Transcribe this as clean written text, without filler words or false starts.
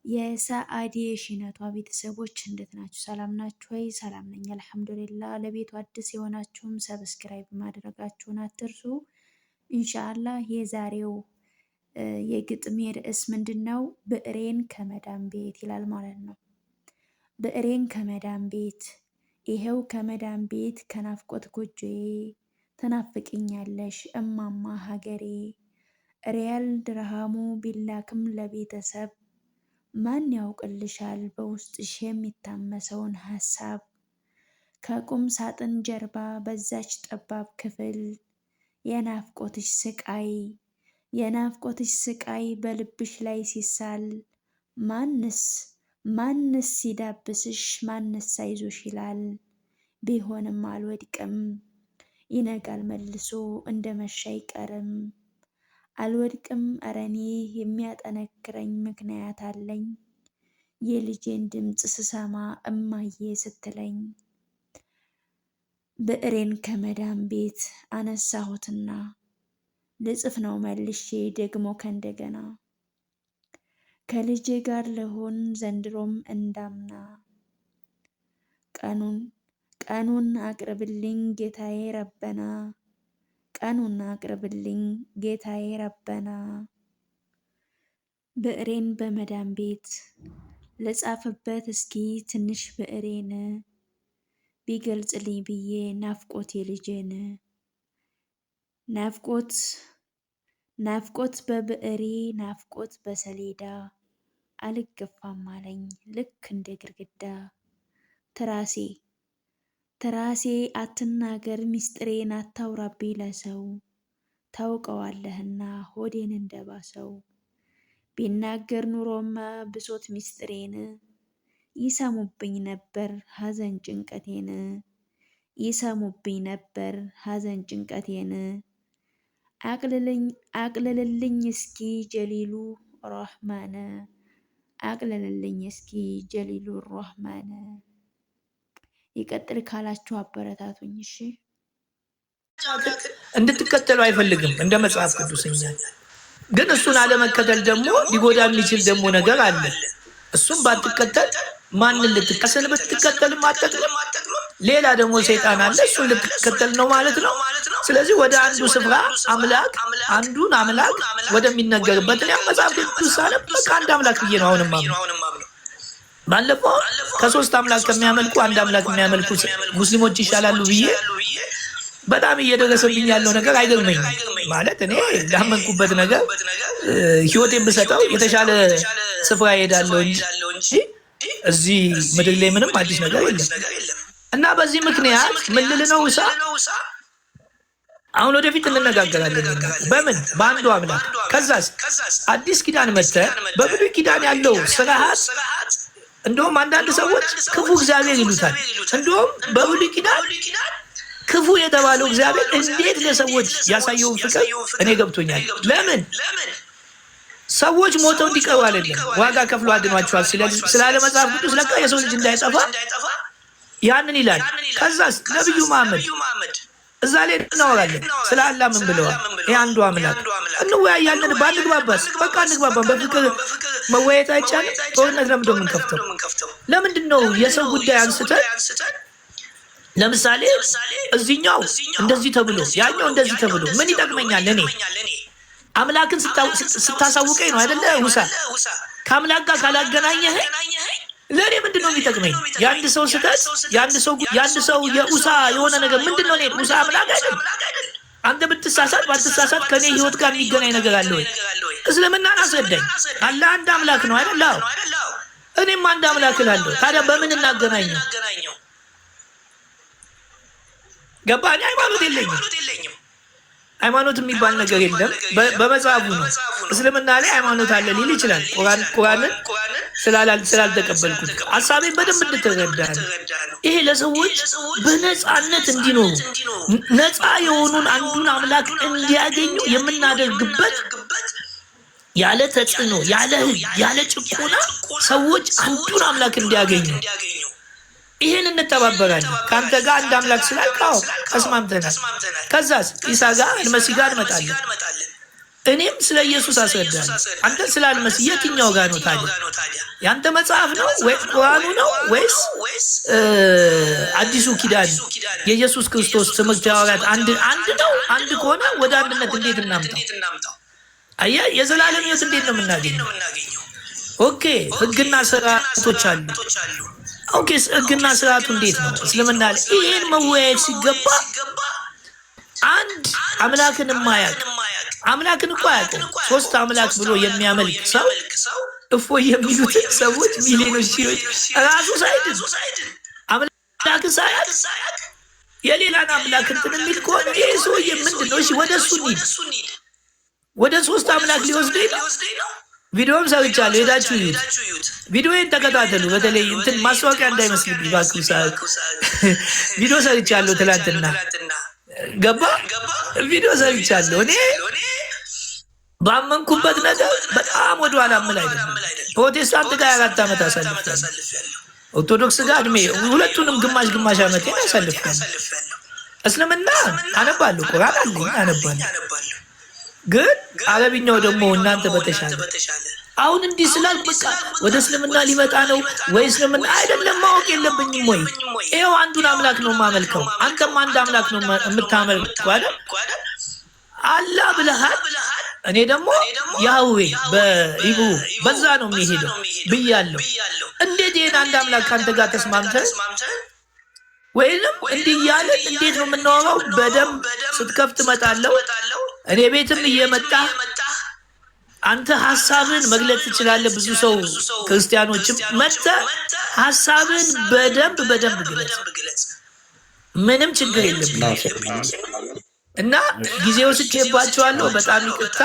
የሰአዲ የሽነቷ ቤተሰቦች እንዴት ናችሁ? ሰላም ናችሁ ወይ? ሰላም ነኝ አልሐምዱሊላ። ለቤቱ አዲስ የሆናችሁም subscribe ማድረጋችሁን አትርሱ። ኢንሻአላህ የዛሬው የግጥሜ ርዕስ ምንድን ነው? ብዕሬን ከመዳም ቤት ይላል ማለት ነው። ብዕሬን ከመዳም ቤት፣ ይሄው ከመዳም ቤት ከናፍቆት ጎጆዬ ትናፍቅኛለሽ እማማ ሀገሬ። ሪያል ድርሃሙ ቢላክም ለቤተሰብ ማን ያውቅልሻል በውስጥሽ የሚታመሰውን ሀሳብ። ከቁም ሳጥን ጀርባ በዛች ጠባብ ክፍል የናፍቆትሽ ስቃይ የናፍቆትሽ ስቃይ በልብሽ ላይ ሲሳል ማንስ ማንስ ሲዳብስሽ ማንስ አይዞሽ ይላል። ቢሆንም አልወድቅም ይነጋል መልሶ እንደ መሸ አይቀርም። አልወድቅም እረ እኔ የሚያጠነክረኝ ምክንያት አለኝ። የልጄን ድምፅ ስሰማ እማዬ ስትለኝ ብዕሬን ከመዳም ቤት አነሳሁትና ልጽፍ ነው መልሼ ደግሞ ከእንደገና ከልጄ ጋር ልሆን ዘንድሮም እንዳምና ቀኑን ቀኑን አቅርብልኝ ጌታዬ ረበና ቀኑን አቅርብልኝ ጌታዬ ረበና። ብዕሬን በመዳም ቤት ልጻፍበት እስኪ ትንሽ ብዕሬን ቢገልጽልኝ ብዬ ናፍቆት የልጄን ናፍቆት ናፍቆት በብዕሬ ናፍቆት በሰሌዳ አልገፋም አለኝ ልክ እንደ ግድግዳ። ትራሴ ትራሴ አትናገር ሚስጥሬን አታውራብኝ ለሰው ታውቀዋለህና ሆዴን እንደባሰው። ቢናገር ኑሮማ ብሶት ሚስጥሬን ይሰሙብኝ ነበር ሀዘን ጭንቀቴን ይሰሙብኝ ነበር ሀዘን ጭንቀቴን። አቅልልልኝ እስኪ ጀሊሉ ራህማን አቅልልልኝ እስኪ ጀሊሉ ራህማን። ይቀጥል ካላችሁ አበረታቱኝ። እሺ እንድትከተሉ አይፈልግም እንደ መጽሐፍ ቅዱስ። እኛ ግን እሱን አለመከተል ደግሞ ሊጎዳ የሚችል ደግሞ ነገር አለ። እሱም ባትከተል ማንን ልትከተል ብትከተልም አትጠቅምም። ሌላ ደግሞ ሰይጣን አለ፣ እሱን ልትከተል ነው ማለት ነው። ስለዚህ ወደ አንዱ ስፍራ አምላክ አንዱን አምላክ ወደሚነገርበት እኔ መጽሐፍ ቅዱስ ሳነብ በቃ አንድ አምላክ ብዬ ነው አሁንም ማምነው። ባለፈው ከሶስት አምላክ ከሚያመልኩ አንድ አምላክ የሚያመልኩ ሙስሊሞች ይሻላሉ ብዬ በጣም እየደረሰብኝ ያለው ነገር አይገርመኝም። ማለት እኔ ላመንኩበት ነገር ህይወቴን ብሰጠው የተሻለ ስፍራ እሄዳለሁ እንጂ እዚህ ምድር ላይ ምንም አዲስ ነገር የለም። እና በዚህ ምክንያት ምን ልል ነው ውሳ አሁን ወደፊት እንነጋገራለን። በምን በአንዱ አምላክ። ከዛስ አዲስ ኪዳን መጥተ በብሉይ ኪዳን ያለው ስርዓት እንደውም አንዳንድ ሰዎች ክፉ እግዚአብሔር ይሉታል። እንደውም በብሉይ ኪዳን ክፉ የተባለው እግዚአብሔር እንዴት ለሰዎች ያሳየውን ፍቅር እኔ ገብቶኛል። ለምን ሰዎች ሞተው እንዲቀሩ አይደለም፣ ዋጋ ከፍሎ አድኗቸዋል ስላለ መጽሐፍ ቅዱስ ለካ የሰው ልጅ እንዳይጠፋ ያንን ይላል። ከዛስ ነቢዩ መሐመድ እዛ ላይ እናወራለን። ስለ አላህ ምን ብለዋል? ይህ አንዱ አምላክ እንወያያለን። ባንግባባስ በቃ እንግባባን። በፍቅር መወያየት አይቻልም? ጦርነት ለምንድን ነው የምንከፍተው? ለምንድን ነው የሰው ጉዳይ አንስተን ለምሳሌ እዚህኛው እንደዚህ ተብሎ ያኛው እንደዚህ ተብሎ ምን ይጠቅመኛል? እኔ አምላክን ስታሳውቀኝ ነው አይደለ? ውሳ ከአምላክ ጋር ካላገናኘህ ለእኔ ምንድን ነው የሚጠቅመኝ? የአንድ ሰው ስህተት፣ የአንድ ሰው የኡሳ የሆነ ነገር ምንድን ነው? እኔ ኡሳ አምላክ አይደል? አንተ ብትሳሳት ባትሳሳት ከእኔ ህይወት ጋር የሚገናኝ ነገር አለ ወይ? እስልምናን አስረዳኝ። አላህ አንድ አምላክ ነው አይደል? አዎ፣ እኔም አንድ አምላክ እላለሁ። ታዲያ በምን እናገናኘው? ገባ? እኔ ሃይማኖት የለኝም። ሃይማኖት የሚባል ነገር የለም። በመጽሐፉ ነው። እስልምና ላይ ሃይማኖት አለ ሊል ይችላል። ቁርአንን ስላልተቀበልኩት ሀሳቤን በደንብ እንድትረዳ ነው። ይሄ ለሰዎች በነፃነት እንዲኖሩ ነፃ የሆኑን አንዱን አምላክ እንዲያገኙ የምናደርግበት ያለ ተጽዕኖ፣ ያለ ህግ፣ ያለ ጭቆና ሰዎች አንዱን አምላክ እንዲያገኙ ይህን እንተባበራለን። ከአንተ ጋር አንድ አምላክ ስላልክ አዎ ተስማምተናል። ከዛስ ኢሳ ጋር አልመሲ ጋር እንመጣለን። እኔም ስለ ኢየሱስ አስረዳለሁ፣ አንተ ስለ አልመሲ የትኛው ጋር ነው ታዲያ? ያንተ መጽሐፍ ነው ወይ ቁርአኑ ነው ወይስ አዲሱ ኪዳን የኢየሱስ ክርስቶስ ትምህርት ሐዋርያት አንድ አንድ ነው? አንድ ከሆነ ወደ አንድነት እንዴት እናምጣው? አየህ፣ የዘላለም ሕይወት እንዴት ነው የምናገኘው? Okay፣ ህግና ስርዓቶች አሉ። Okay፣ ህግና ስርዓቱ እንዴት ነው እስልምና ላይ? ይሄን መወያየት ሲገባ አንድ አምላክን የማያውቅ፣ አምላክን እኮ አያውቅም፣ ሶስት አምላክ ብሎ የሚያመልክ ሰው እፎይ የሚሉትን ሰዎች ሚሊዮኖች ሺዎች ራሱ ሳይድን አምላክን ሳያውቅ የሌላን አምላክ እንትን የሚል ከሆነ ይሄ ሰውዬ ምንድን ነው? እሺ ወደ እሱ እንሂድ። ወደ ሶስት አምላክ ሊወስደኝ ነው። ቪዲዮም ሰርቻለሁ፣ ሄዳችሁ እዩት። ቪዲዮዬን ተከታተሉ። በተለይ እንትን ማስታወቂያ እንዳይመስልብኝ እባክህ። ሰዓት ቪዲዮ ሰርቻለሁ፣ ትላንትና ገባ ቪዲዮ ሰርቻለሁ። እኔ ባመንኩበት ነገር በጣም ወደኋላ እምል አይደለም። ፕሮቴስታንት ጋር 4 ዓመት አሳልፌያለሁ። ኦርቶዶክስ ጋር እድሜ ሁለቱንም ግማሽ ግማሽ ዓመቴን አሳልፌያለሁ። እስልምና አነባለሁ፣ ቁርአን አለኝ አነባለሁ። ግን አረብኛው ደግሞ እናንተ በተሻለ አሁን እንዲህ ስላልክ በቃ ወደ እስልምና ሊመጣ ነው ወይ እስልምና አይደለም ማወቅ የለብኝም ወይ? ይኸው አንዱን አምላክ ነው የማመልከው። አንተም አንድ አምላክ ነው የምታመልከው አይደል? አላህ ብለሃል። እኔ ደግሞ ያህዌ በ Hebrew በዛ ነው የሚሄደው ብያለሁ። እንዴት ይሄን አንድ አምላክ ከአንተ ጋር ተስማምተህ ወይንም እንዲህ እያለን እንዴት ነው የምናወራው? በደንብ ስትከፍት እመጣለሁ። እኔ ቤትም እየመጣ አንተ ሀሳብን መግለጽ ትችላለህ። ብዙ ሰው ክርስቲያኖችም መጥተህ ሀሳብን በደንብ በደንብ ግለጽ። ምንም ችግር የለብኝም እና ጊዜ ወስጄባቸዋለሁ። በጣም ይቅርታ።